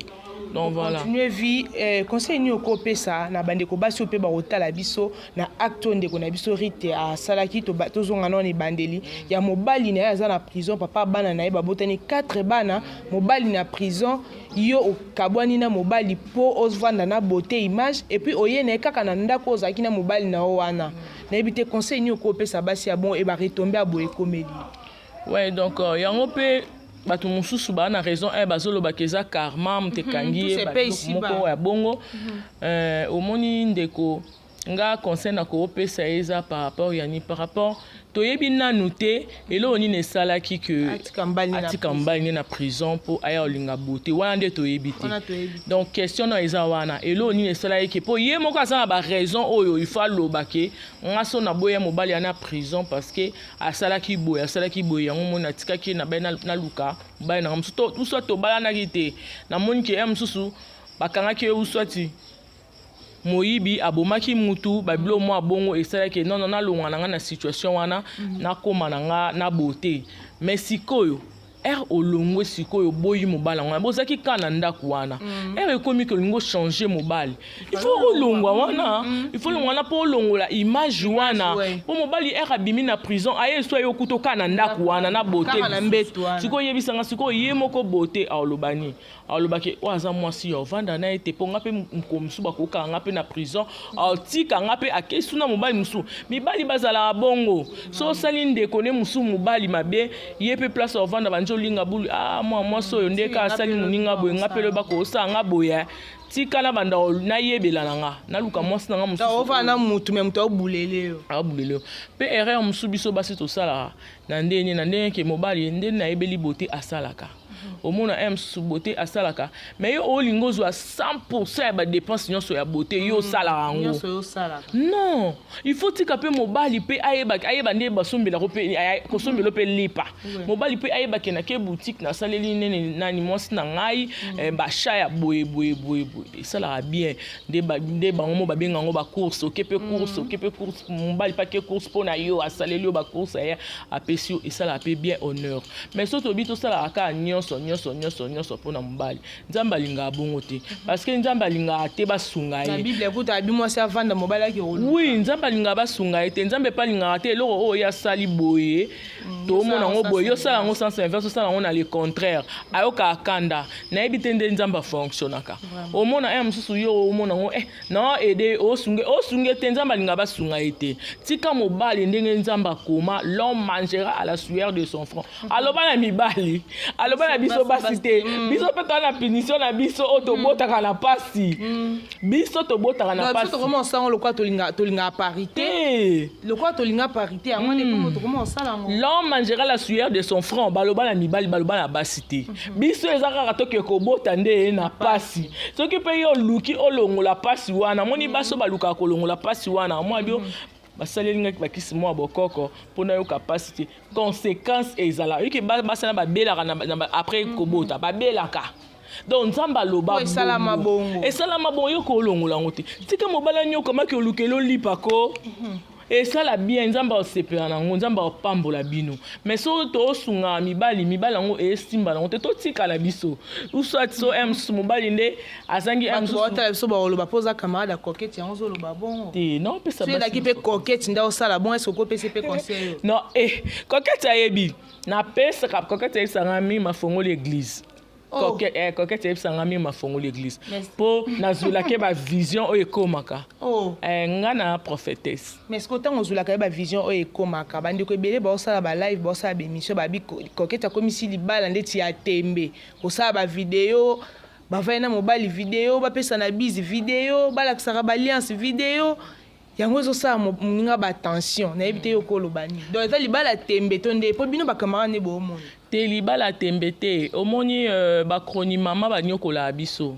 Donc voilà. Continue vie. Conseil nini okopesa na bandeko basi oyo mpe bakotala biso na acte oyo ndeko na biso Rite asalaki? Tozonga nano ebandeli ya mobali na ye aza na prison, papa bana na ye, babotani 4 bana, mobali na prison, yo okabwani na mobali mpo ovanda na beauté image, et puis oye na ye kaka na ndako ozalaki na mobali na yo wana. Nayebi te conseil nini okopesa basi ya bon e baretombe ya boye ekomeli. Ouais, donc yango mpe bato mosusu baa na raison, bazolobaka eza karma moto ekangi ye moko ya bongo. Omoni ndeko, nga conseil na koopesa ye eza par rapport ya nini? Par rapport toyebi nanu te eloko nini esalaki ke atika mobali nde na prison mpo aya kolinga bote wana, nde toyebi te. Donc question na eza wana, eloko nini esalaki ke, mpo ye moko aza na baraison oyo il faut aloba ke nga so naboya mobali ya na prison parce que asalaki boye, asalaki boye, yango moni atikaki na bai, naluka mobali nanga mosusu. Uso tobalanaki te, namoni ke ya mosusu bakangaki ye uswati moyibi, abomaki mutu, babilo mwa bongo esalaki nono, nalongwa na nga na situation wana, nakóma na nga na beauté. Mais sikoyo ere olongwe, sikoyo oboyi mobali yango, bozalaki kaka na ndako wana, ere ekomi ke olingi ochange mobali, il faut olongwa wana, il faut olongwa wana mpo olongola image wana, mpo mobali ere abimi na prison, aye so aye okuta kaka na ndako wana na beauté. Sikoyo oyebisanga, sikoyo ye moko beauté aoloba nini? Alobaki oyo aza mwasi ya ovanda na ye te, mpo nga mpe mokolo mosusu bakokanga nga mpe na prison, atika nga mpe akei suna mobali mosusu. Mibali bazalaka bongo. So osali ndeko ne mosusu mobali mabe, ye mpe place ovanda bandi olinga bulu, ah, mwa mwasi oyo nde kaka asali moninga boye, nga mpe loba kosala nga boye, tika na banda nayebela na nga, naluka mwasi na nga mosusu. Ovanda na mutu, me mutu aobulele yo. Aobulele yo. Mpe erreur mosusu biso basi tosalaka na ndenge na ndenge ke mobali nde nayebeli bote asalaka, omona un mosusu bote asalaka, mais yo olingi ozwa 100 ya badepense nyonso ya bote, yo osalaka yango. Non, il faut tika mpe mobali mpe ayeba, ayeba nde basombelako mpe kosombela mpe lipa. Mobali mpe ayebake nake boutique, nasaleli nene nani mwasi na ngai basha ya boye boye boye boye, esalaka bien. Nde bango mo babenga yango bacourse, oke mpe course, oke mpe course, mobali mpe ake course mpo na yo, asaleli yo bacourse, aye apesi yo, esalaka mpe bien, honneur. Mais so tobi tosalaka kaka nyonso nyonso nyonso nyonso mpona mobali, Nzambe alingaka bongo te, parce que Nzambe alingaka te basunga ye. Bible ekuta abi mwasi avanda, mobali ake. Oui, Nzambe alingaka basunga ye te. Nzambe mpe alingaka te eloko oyo ye asali boye, tomona yango boye, yo osala yango sens inverse, osala yango na le contraire, ayokaka kanda. Nayebi te nde Nzambe afonctionnaka. Omona un mosusu, yo omona yango na aide, osunge, osunge te. Nzambe alingaka basunga ye te. Tika mobali ndenge Nzambe akoma: "L'homme mangera à la sueur de son front." Aloba na mibali, aloba na biso basi te. Biso mpe toza na punition na biso oyo tobotaka na pasi. Biso tobotaka na pasi. Tokoma osango lokola tolingaka parité, lokola tolinga parité, yango nde tokoma osala yango. "L'homme mangera la sueur de son front", baloba na mibali, baloba na basi te. Biso eza kaka toke kobota nde na pasi. Soki mpe yo oluki olongola pasi wana, moni basi oyo balukaka kolongola pasi wana, mwa bio basaleli ngaki bakisi mwa bokoko mpona yoka pasi te, conséquence ezala yoki basala babelaka après kobota, babelaka. Donc Nzambe aloba esalama bongo. Esalama bongo, yo kolongola yango te. Tika mobali anyokamaki, olukeli olipa ko esala bien, Nzambe asepela nango, Nzambe apambola bino. Mais soki toosungaka mibali, mibali yango esimba nango te, totikala biso uswat so m mosusu mobali nde azangi. Bato baotala biso bakoloba mpo oza camarade ya Coquette, yango ozoloba bongo. Te, non, opesa. So elaki mpe Coquette nde osala bongo, est-ce okopesa mpe conseil oyo? Non, Coquette ayebi napesaka. Coquette ayebisanga mi mafongoli église. Oh. Coquette ayebisanga mi mafongoli église mpo nazwelaki bavision oyo ekomaka. Oh. Nga na prophétesse. Mais ce que ntango ozwelaka ye bavision oyo ekomaka, bandeko ebele baosala balive, baosala baémission, babi Coquette akomisi libala ndeti ya tembe, kosala bavideo, bavai na mobali video, bapesa na bise video, balakisaka baalliance video, yango ezosala moninga batension. Nayebi te yo koloba nini. Donc eza libala tembe to nde mpo bino bacamarade nde boomona? Te, libala tembe te. Omoni, bakroni mama banyokolaka biso.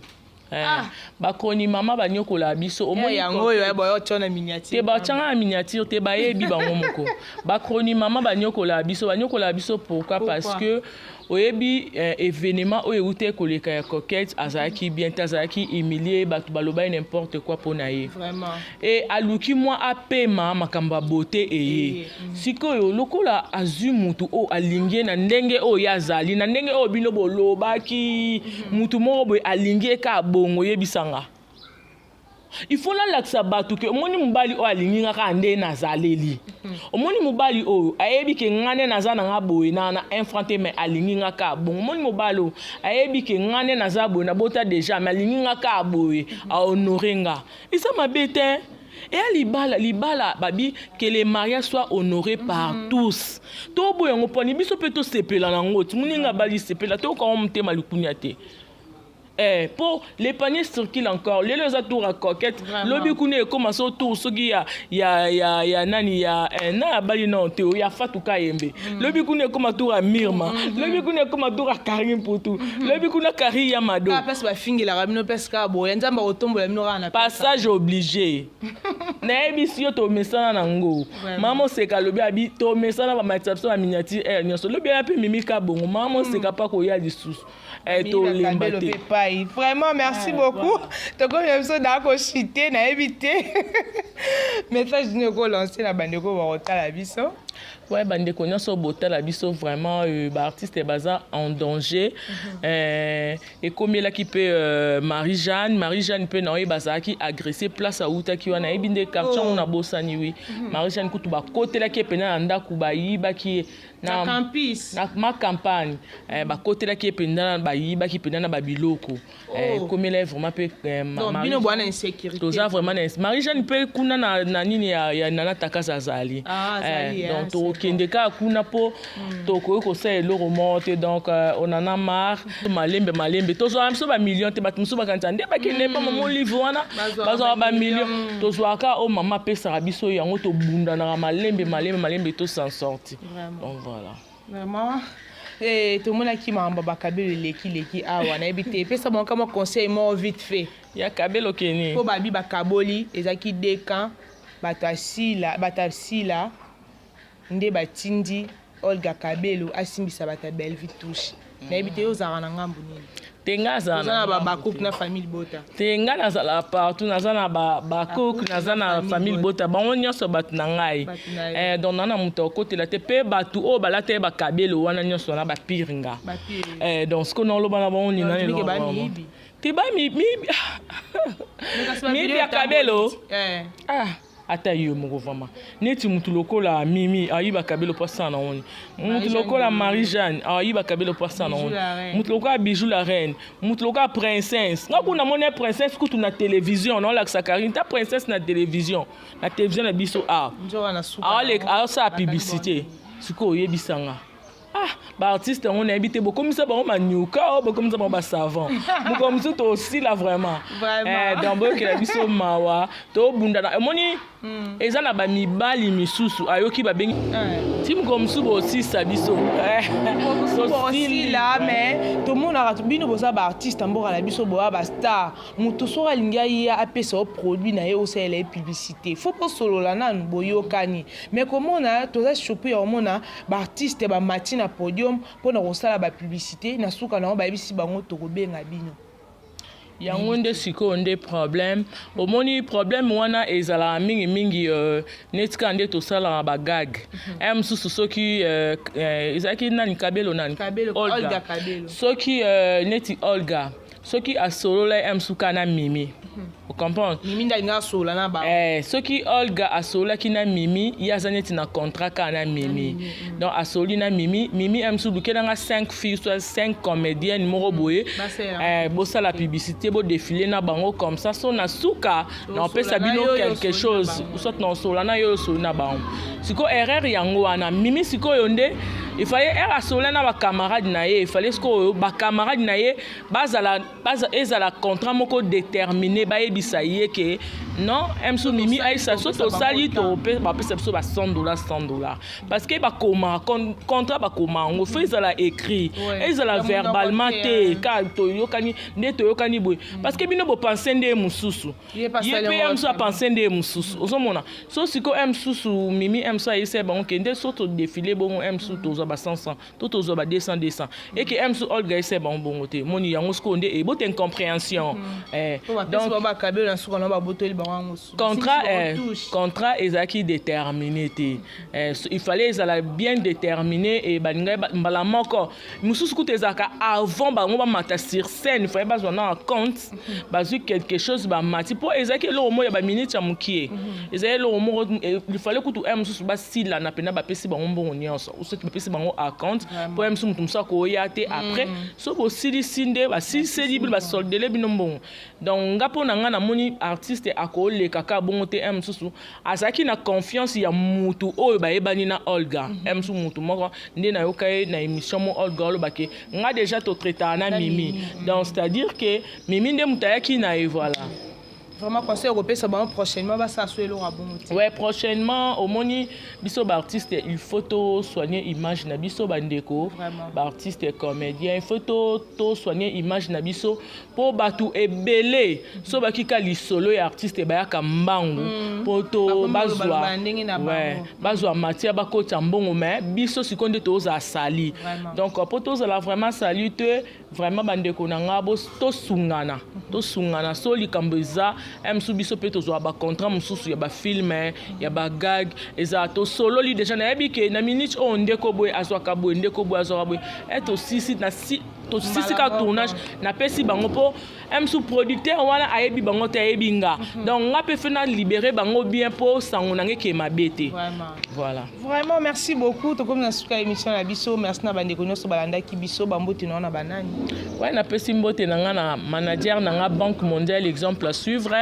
Ah. Bakroni mama banyokolaka biso, omoni. Yango oyo boyotya na miniature. Te, batianga na miniature te, bayebi bango moko. Bakroni mama banyokolaka biso, banyokolaka biso. Pourquoi? Pourquoi? Parce que oyebi, événement oyo euti koleka ya Coquette, azalaki bien te, azalaki humilie, bato baloba ye n'importe quoi mpo na ye. Vraiment. E aluki mwa apema makambo ya bote eye. Eye. Sikoyo lokola azwi mutu oyo alingi ye na ndenge oyo ye azali, na ndenge oyo bino bolobaki, mutu moko boye alingi ye kaka bongo, oyebisanga, il faut nalakisa bato ke omoni mobali oyo alingi nga kaka nde nazaleli. Omoni mobali oyo ayebi ke nga nde naza na nga boye na un franc te, mais alingi nga kaka bongo. Omoni mobali oyo ayebi ke nga nde naza boye, nabota déjà, mais alingi nga kaka boye, ahonore nga. Eza mabe te. Eya libala, libala babi que le mariage soit honoré par tous. Toboya yango mponi biso mpe tosepela nango ti moninga bali sepela, toyokango motema likunya te. Po les paniers circulent encore. Lelo eza tour ya Coquette, lobi kuna ekóma so tour soki ya nani ya na abali non te, ya Fatou Kayembe. Lobi kuna ekóma tour ya Mirma. Lobi kuna ekóma tour ya Karim Putu. Lobi kuna Kari ya Mado. Kaka place bafingelaka bino, place kaka boye, Nzambe akotombola bino kaka na Passage obligé. Nayebisi yo, tomesana nango. Mama Oseka alobi, abi tomesana, bamatisa biso baminiature aire nyonso. Lobi aya mpe mimika bongo, mama Oseka mpa koya lisusu. Tolemba te. Epai vraiment, merci beaucoup. Tokomi na biso daa koshite. Nayebi te message nini okolance na bandeko bakotala biso. Ouais, bandeko nyonso botala biso, vraiment, baartiste baza en danger. Ekomelaki mpe Marie Jeanne. Marie Jeanne mpe na oye bazalaki agressé place awutaki wana, ayebi nde quartier yango, nabosani. Wi, Marie Jeanne kutu bakotelaki ye mpena na ndako, bayibaki ye. Na campus. Na ma campagne, bakotelaki ye mpenza, bayibaki mpenza na babiloko. Ekomela ye vraiment mpe. Bino bwana insécurité. Toza vraiment na Marie Jeanne mpe kuna na nini ya Nana Takasa azali. Donc tokokende kaka kuna mpo tokoki kosala eloko moko te. Donc on en a marre. Malembe malembe, tozwaka biso bamillion te. Bato mosusu bakanisa nde bakende pa mama Olive wana bazwaka bamillion. Tozwaka oyo mama apesaka biso, yango tobundanaka malembe malembe malembe, tosan sorti. Donc voilà. Vraiment. Tomonaki makambo bakabelo eleki-leki awa. Nayebi te, epesa bango kama conseil moko vite fait. Ya kabelo keni. Mpo babi bakaboli, ezalaki deux camps, bato asila, bato asila nde batindi Olga Kabelo asimbisa bato ya Bellevue touche. Nayebi te yo ozalaka na ngambu nini. Te, nga azala na bacouple na famille bota. Te, nga nazala partout. Naza na bacook, naza na famille bota, bango nyonso bato na ngai. Donc na moto akotela te. Mpe bato oyo balata ye bakabelo wana nyonso wana bapire nga. Donc sikoyo naoloba na bango nini te? Bamibi ya kabelo, ah, ata yo moko vraiment, neti mutu lokola Mimi ayiba kabelo mpo asala na woni, mutu lokola Marie Jeanne ayiba kabelo mpo asala na woni, mutu lokola Bijou la reine, mutu lokola Princesse. Nga kuna namoni Princesse kutu na télévision, naolakisa Karine ta Princesse na télévision, na télévision na biso awa aosala publicité. Sikoyo oyebisanga, ah, baartiste yango nayebi te, bokomisa bango manyuka oyo, bokomisa bango basavon, mokolo mosusu tosila vraiment. Donc boyokela biso mawa, tobundana. Omoni. Eza na bamibali misusu ayoki babengi ti mokolo mosusu bosisa biso. Osila, mais tomonaka bino boza baartiste ya mboka na biso, boya bastar. Moto soki alingi aya apesa yo produit na ye, osalela ye publicité, faut bosolola nanu, boyokani. Mais komona toza surpris ya komona baartiste bamati na podium mpona kosala bapublicité, na suka nango bayebisi bango: "Tokobenga bino." Yango nde sikoyo nde problème. Omoni, problème wana ezalaka mingimingi neti kaka nde tosalaka bagag e mosusu. Soki ezalaki nani, Kabelo nani? Kabelo, Olga Kabelo. Soki neti Olga, soki asolola ye mosusu kaka na Mimi, ocomprendre? Mimi nde alingi asola na bango. Soki Olga asololaki na Mimi, ye aza neti na contrat kaka na Mimi. Donc asoli na Mimi, Mimi mosusu lukelanga 5 filles, soit 5 comédienne moko boye, bosala publicité, bodéfiler na bango comme ça. So na suka na opesa bino quelque chose, soit na osola na yo, osoli na bango. Sikoyo erreur yango wana, Mimi sikoyo nde ifale ere asola na bacamarade na ye, ifale sikoyo bacamarade na ye bazala, ezala contrat moko déterminé, bayebisa ye ke non, msu Mimi ayisa so tosali, bapesa biso ba 100 $, 100 $, parce que bakomaka contrat, bakoma yango, faut ezala écrit, ezala verbalement te, ka toyokani nde toyokani boye, parce que bino bopense nde mosusu, ye mpe ye mosusu apense nde mosusu. Ozomona, so sikoyo e mosusu Mimi e mosusu ayebisa bango ke nde so todéfiler bongo, e mosusu tozwa ba 100 100 to tozwa ba 200 200, eke e mosusu Olga ayebisa bango bongo te. Moni yango sikoyo nde ebota incompréhension. Donc contrat ezalaki déterminé te. Il fallait ezala bien déterminé e balingai mbala moko mosusu kutu ezalaka avant bango bamata sur scène, il fallait bazwa na compte, bazwi quelque chose, bamati, mpo ezalaki eloko moko ya baminute ya mokie. Ezali eloko moko il fallait kutu e mosusu basilana mpena, bapesi bango mbongo nyonso, soki bapesi bango acompte, mpo ye mosusu moto mosusu akoya te. Après so bosilisi nde basiliseli bino, basoldele bino mbongo. Donc nga, mpo na nga, namoni artiste akoleka kaka bongo te. Mosusu azalaki na confiance ya mutu oyo bayebani na Olga. Mosusu mutu moko nde nayoka ye na émission mo, Olga olobake: "Nga déjà totraitaka na Mimi." Donc c'est à dire que Mimi nde moto ayaki na ye, voilà. Vraiment, conseil okopesa bango prochainement, basala so eloko ya bongo te? Ouais, prochainement, omoni, biso baartiste, il faut tosoigner image na biso. Bandeko baartiste comédien, il faut tosoigner image na biso, mpo bato ebele so bakika lisolo ya artiste, bayaka mbangu mpo to bazwa, ouais, bazwa matière, bakotisa mbongo. Mais biso sikoyo nde tozala sali. Donc mpo tozala vraiment sali te, vraiment, bandeko na nga, tosungana, tosungana. So likambo eza mosusu, biso mpe tozwa bacontrat mosusu ya bafilm, ya bagag, ezala tosololi déjà, nayebi ke na minute oyo ndeko boye azwaka boye, ndeko boye azwaka boye, e tosisi na si tosisi kaka tournage, napesi bango, mpo mosu producteur wana ayebi bango te, ayebi nga. Donc nga mpe fe na libérer bango bien, mpo sango na nga eke mabe te. Voilà. Vraiment, merci beaucoup. Tokomi na suka ya émission na biso. Merci na bandeko nyonso balandaki biso. Bambote na wana banani? Ouais, napesi mbote na nga na manager na nga, Banque Mondiale, exemple à suivre,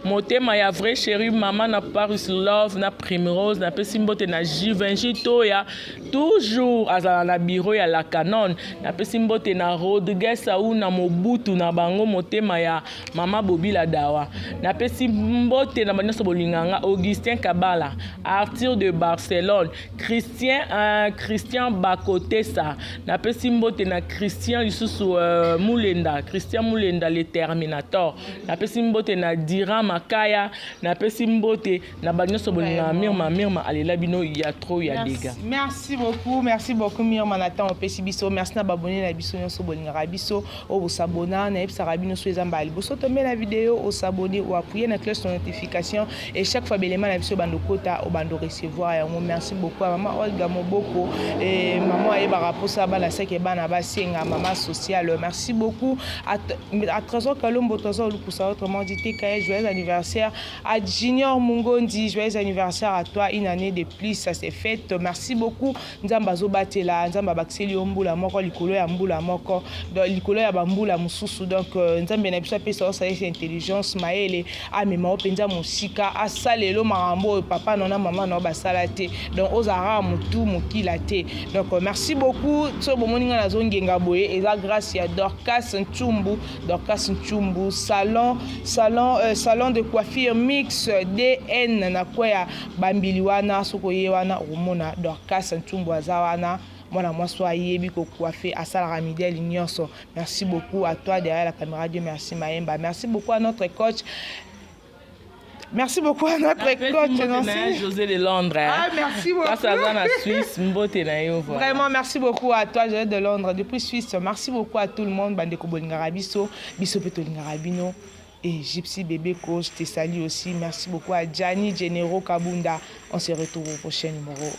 motema ya vrai chéri, mama na Paris Love na Primrose. Napesi mbote na Givenchy Toya, toujours azala na bureau ya La Canon. Napesi mbote na Rodriguez au na Mobutu na bango, motema ya mama Bobila Dawa. Napesi mbote na banyonso bolinganga: Augustin Kabala, Arthur de Barcelone, Christian, Christian Bakotesa. Napesi mbote na Christian lisusu, Mulenda, Christian Mulenda le Terminator. Napesi mbote na Dira Makaya. Napesi mbote na banyonso bolingaka Mirma. Mirma alela bino ya trop ya dégâts. Merci beaucoup, merci beaucoup, Mirma, na ntango opesi biso. Merci na babone na biso nyonso bolingaka biso, oyo bosabona. Nayebisaka bino, so eza mbala liboso tombe na video, osabone, oappuyer na cloche de notification, et chaque fois belema na biso bando kota, obando recevoir yango. Merci beaucoup à mama Olga Moboko et mama ayebaka mposa bana seke bana basenga, mama sociale. Merci beaucoup à Trésor Kalombo, Trésor Lukusa, autrement dit TKS. Joyeux anniversaire à Junior Mungondi, joyeux anniversaire à toi, une année de plus, ça c'est fait. Merci beaucoup. Nzambe azobatela, Nzambe abakiseli yo mbula moko likolo ya mbula moko. moko likolo ya bambula mosusu. Donc Nzambe na biso apesa osalisa intelligence, mayele, amema o mpenza mosika, asalelo makambo oyo papa na mama na yo basala te. Donc ozalaka motu mokila te. Donc merci beaucoup. So bomoni ngai nazongenga boye, eza grâce ya Dorcas Ntsumbu. Dorcas Ntsumbu, salon de coiffure Mix DN na kwe ya Bambili wana. Soki oye wana, okomona Dorcas Ntsumbu aza wana, mwana mwasi oyo ayebi kocoiffer, asalaka modèle nyonso. Merci beaucoup à toi derrière la caméra, Dieu merci Mayemba. Merci beaucoup à notre coach. Merci beaucoup à notre coach Nancy. José de Londres. Ah, merci beaucoup. Grâce à la Suisse, mbote na yo. Vraiment, merci beaucoup à toi, José de Londres, depuis Suisse. Merci beaucoup à tout le monde. Bandeko bolingaka biso, biso pe tolingaka bino. Et Gypsy Bébé Coach, je te salue aussi. Merci beaucoup à Gianni Genero Kabunda. On se retrouve au prochain numéro.